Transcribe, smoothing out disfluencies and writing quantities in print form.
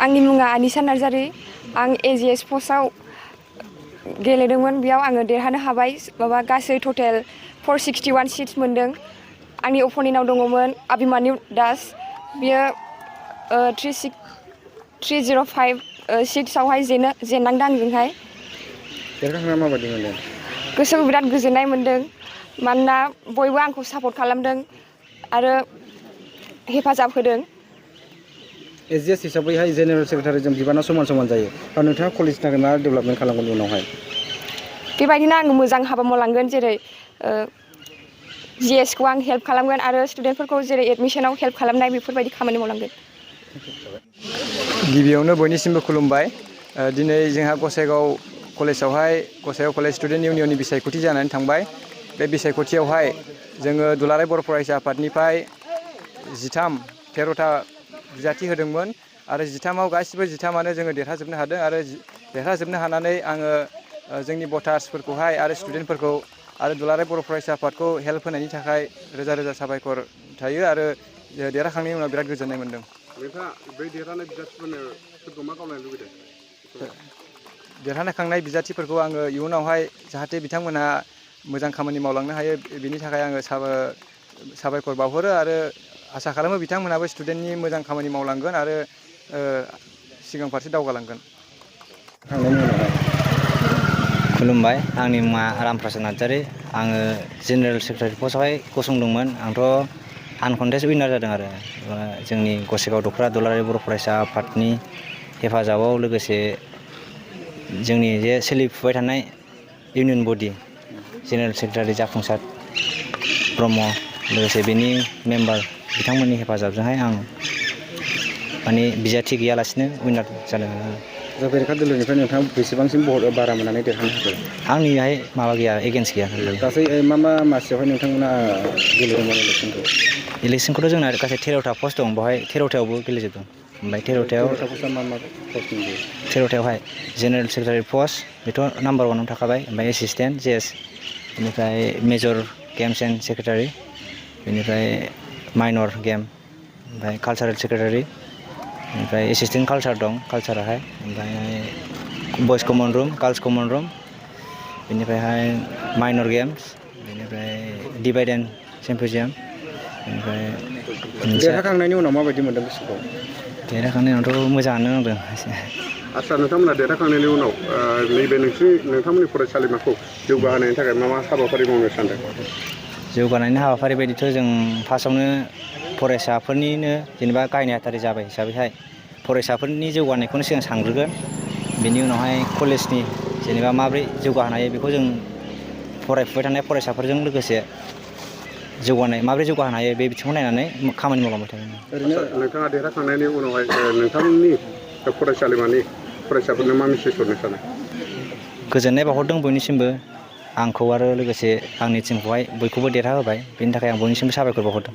आंनि मुङा आनिसा नार्जारि आं एजिएस पस्टआव गेलेदोंमोन बेयाव आङो देरहानो हाबाय माबा गासै टटेल 461 सिट्स मोनदों आंनि अपोनेन्टआव दङमोन अभिमन्यु दास बियो 305 सिट्सआवहाय जेननांदों आंजोंहाय देरहाखांना माबायदि मोनदों गोसोआव बिराद गोजोननाय मोनदों मानोना बयबो आंखौ सापर्ट खालामदों आरो हेफाजाब होदों एजिएस हिसाबैहाय जेनेरेल सेक्रेटारिजों बिबाना समान समान जायो आरो नोंथाङा कलेजनि थाखाय मा डेभेलपमेन्ट खालामगोन उनावहाय बेबायदिनो आङो मोजां हाबा मावलांगोन जेरै जिएसखौ आं हेल्प खालामगोन आरो स्टुडेन्टफोरखौ जेरै एडमिसनाव हेल्प खालामनाय बेफोरबायदि खामानि मावलांगोन गिबियावनो बयनिसिमबो खुलुमबाय दिनै जोंहा गसाइगाव कलेज स्टुडेन्ट इउनियननि बिसायख'थि जानानै थांबाय बे बिसायख'थियावहाय जोङो दुलाराय बर' फरायसा आफादनिफ्राय 13ता बिजाथि होदोंमोन आरो 13आव गासिबो 13आनो जोङो देरहाजोबनो हादों आरो देरहाजोबनो हानानै आङो जोंनि भटार्सफोरखौहाय आरो स्टुडेन्टफोरखौ आरो दुलाराय बर' फरायसा आफादखौ हेल्प होनायनि थाखाय रोजा रोजा साबायखर थायो आरो देरहाखांनायनि उनाव बिराद गोजोननाय मोनदों नोंथाङा बै देरहानाय बिजाथिफोरनो सोरखौ मा खालामनो लुबैदों देरहाखांनाय बिजाथिफोरखौ आङो इयुनावहाय जाहाथे बिथांमोनहा मोजां खामानि मावलांनो हायो बिनि थाखाय आङो साबायखर बावहरो आरो आसा खालामो बिथांमोनहाबो स्टुडेन्टनि मोजां खामानि मावलांगोन आरो सिगां फारसे दावगालांगोन खुलुमबाय आंनि मुङा रामप्रसाद नार्जारि आङो जेनेरेल सेक्रेटारि पस्टआवहाय गसंदोंमोन आंथ' आनकन्टेस्ट उइनार जादों आरो जोंनि गसाइगाव दख'रा दुलाराय बर' फरायसा आफादनि हेफाजाबाव लोगोसे जोंनि जे सोलिफुबाय थानाय इउनियन बडि जेनेरेल सेक्रेटारि जाफुंसार ब्रह्म लोगोसे बेनि मेम्बार बिथांमोननि हेफाजाबजोंहाय आं माने बिजाथि गैयालासिनो उइनार जादों दा बेरेखा दोलोनिफ्राय नोंथाङा बेसेबांसिम भट बारा मोननानै देरहानो हाखो आंनिहाय माबा गैया एगेन्स्ट गैया गासै मा मासियावहाय नोंथांमोना गेलेदोंमोन इलेक्सनखौथ' जोंना गासै 13ता पस्ट दं बेवहाय 13थायावबो गेलेजोबदों ओमफ्राय 13थायावहाय जेनेरेल सेक्रेटारि पस्ट बेथ' नाम्बार 1आव थाखाबाय ओमफ्राय एसिसटेन्ट जेएस बेनिफ्राय मेजर गेम्स एन्ड सेक्रेटारि बेनिफ्राय माइनर गेम ओमफ्राय कालचारेल सेक्रेटारि ओमफ्राय एसिसटेन्ट कालचार दं कालचाराहाय ओमफ्राय boys common room girls common room बेनिफ्रायहाय माइनर गेम्स बेनिफ्राय डिभाइड एन्ड सिम्प'जियाम बेनिफ्राय देरहाखांनायनि उनाव माबायदि मोनदों गोसोखौ देरहाखांनायनि उनावथ' मोजाङानो नांदों आच्चा नोंथांमोना देरहाखांनायनि उनाव नैबे नोंथांमोननि फरायसालिमाखौ जौगाहोनायनि थाखाय मा हाबाफारि मावनो सानदों जौगानायनि हाबाफारि बायदिथ' जों फार्स्टआवनो फरायसाफोरनिनो जेनेबा गाहाय नेहाथारि जाबाय हिसाबैहाय फरायसाफोरनि जौगानायखौनो सिगां सानग्रोगोन बेनि उनावहाय कलेजनि जेनेबा माबोरै जौगाहोनो हायो बेखौ जों फरायफुबाय थानाय फरायसाफोरजों लोगोसे माबोरै जौगाहोनो हायो बे बिथिंखौ नायनानै खामानि मावलांबाय थागोन ओरैनो नोंथाङा देरहाखांनायनि उनावहाय नोंथांनि फरायसालिमानि फरायसाफोरनो मा मेसेज हरनो सानो गोजोननाय बावहरदों बयनिसिमबो आंखौ आरो लोगोसे आंनि टिमखौहाय बयखौबो देरहा होबाय बेनि थाखाय आं बयनिसिमबो साबायखर बावहरदों